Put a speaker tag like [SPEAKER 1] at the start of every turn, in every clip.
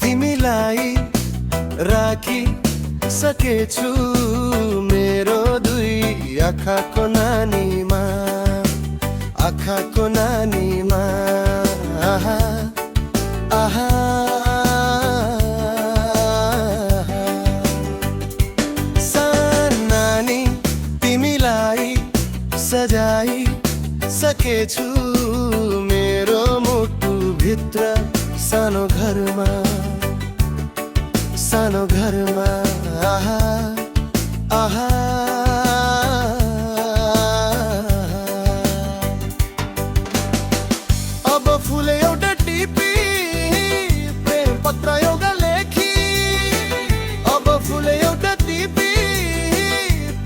[SPEAKER 1] तिमीलाई राखी सकेछु मेरो दुई आँखाको नानीमा, आँखाको नानीमा। आहा आहा सानानी तिमीलाई सजाई सकेछु मेरो मुटु भित्र सानो घरमा, सानो घरमा। आहा आहा अब फुले एउटा टिपी प्रेम पत्र एउटा लेखी, अब फुले एउटा टिपी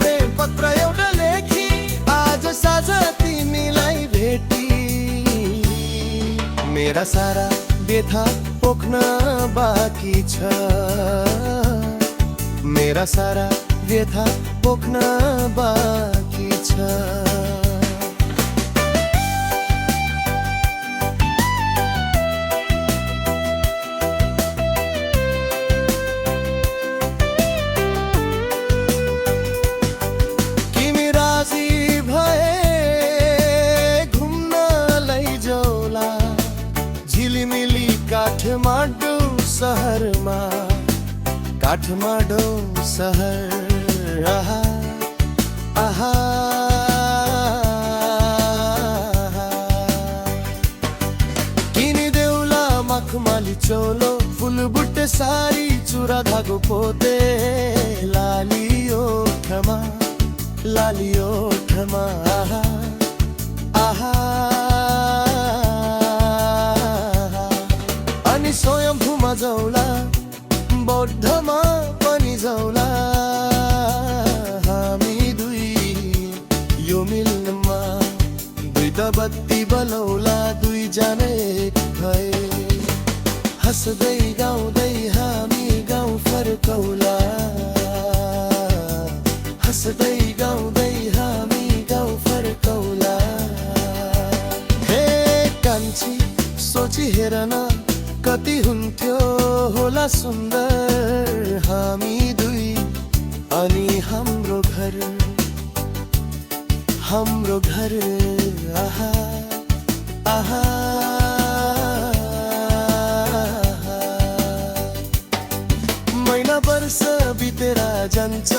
[SPEAKER 1] प्रेम पत्र एउटा लेखी, आज साँझ तिमीलाई भेटी मेरा सारा व्यथा पोख्न बाँकी छ, मेरा सारा व्यथा पोख्न बाँकी छ। तिमी राजी भए घुम्न लैजाउला झिलिमिली काठमाडौँ सहरमा, काठमाडौँ सहर। आहा आहा किनिदेऊला मखमली चोलो फुलबुट्टे सारी चुरा धागो पोते लाली ओठमा, लाली ओठमा। आहा आहा अनि स्वयम्भूमा जाउला बौद्धमा पनि जाउला हामी दुई यो मिल्नमा, दुईटा बत्ती बलौला दुईजना एक भए, हँस्दै गाउँदै हामी गाउँ फर्कौला, हँस्दै गाउँदै हामी गाउँ फर्कौला। हे कान्छी सोची हेर न कति हुन्थ्यो होला सुन्दर हामी दुई अनि हाम्रो घर, हाम्रो घर। आहा आहा महिना वर्ष बितेर जान्छ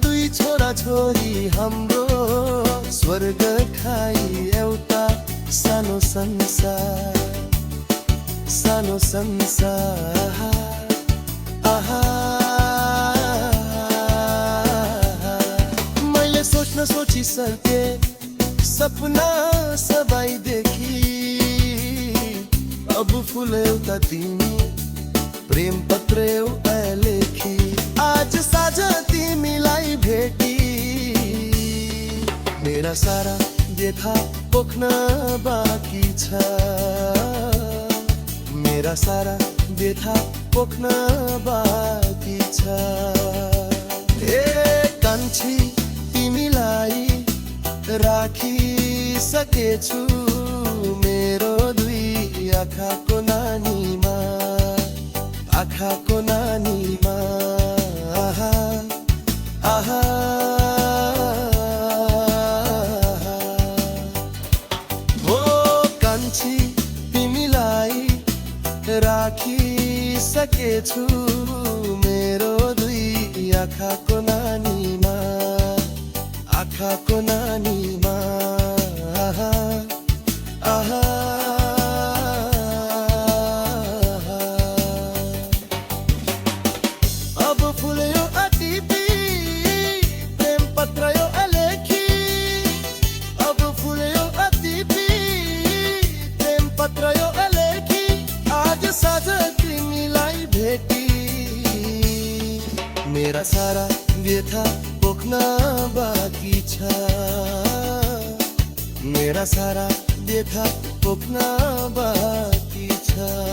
[SPEAKER 1] दुई छोरा छोरी हाम्रो स्वर्ग खाई एउटा सानो संसार, सानो संसार। आहा मैले सोच्न सोचिसके सपना सबै देखी, अब फुल एउटा तिमी प्रेम पत्र एउटा लेखी, आज साँझ तिमीलाई भेटी मेरा सारा व्यथा पोख्न बाँकी छ, मेरा सारा व्यथा पोख्न बाँकी छ। ए कान्छी तिमीलाई राखी सकेछु मेरो दुई आँखाको नानीमा, आँखाको नानीमा। आहा आहा हो कान्छी तिमीलाई राखी सकेछु मेरो दुई आँखाको नानीमा, आँखाको नानीमा। आहा आहा अब फुल्यो अटिपी प्रेम पत्र यो अलेखी, अब फुल्यो अटिपी प्रेम पत्र यो अलेखी, आज साँझ तिमीलाई भेटी मेरा सारा व्यथा पोख्न बाँकी छ। सारा देखा पोख्न बाँकी छ।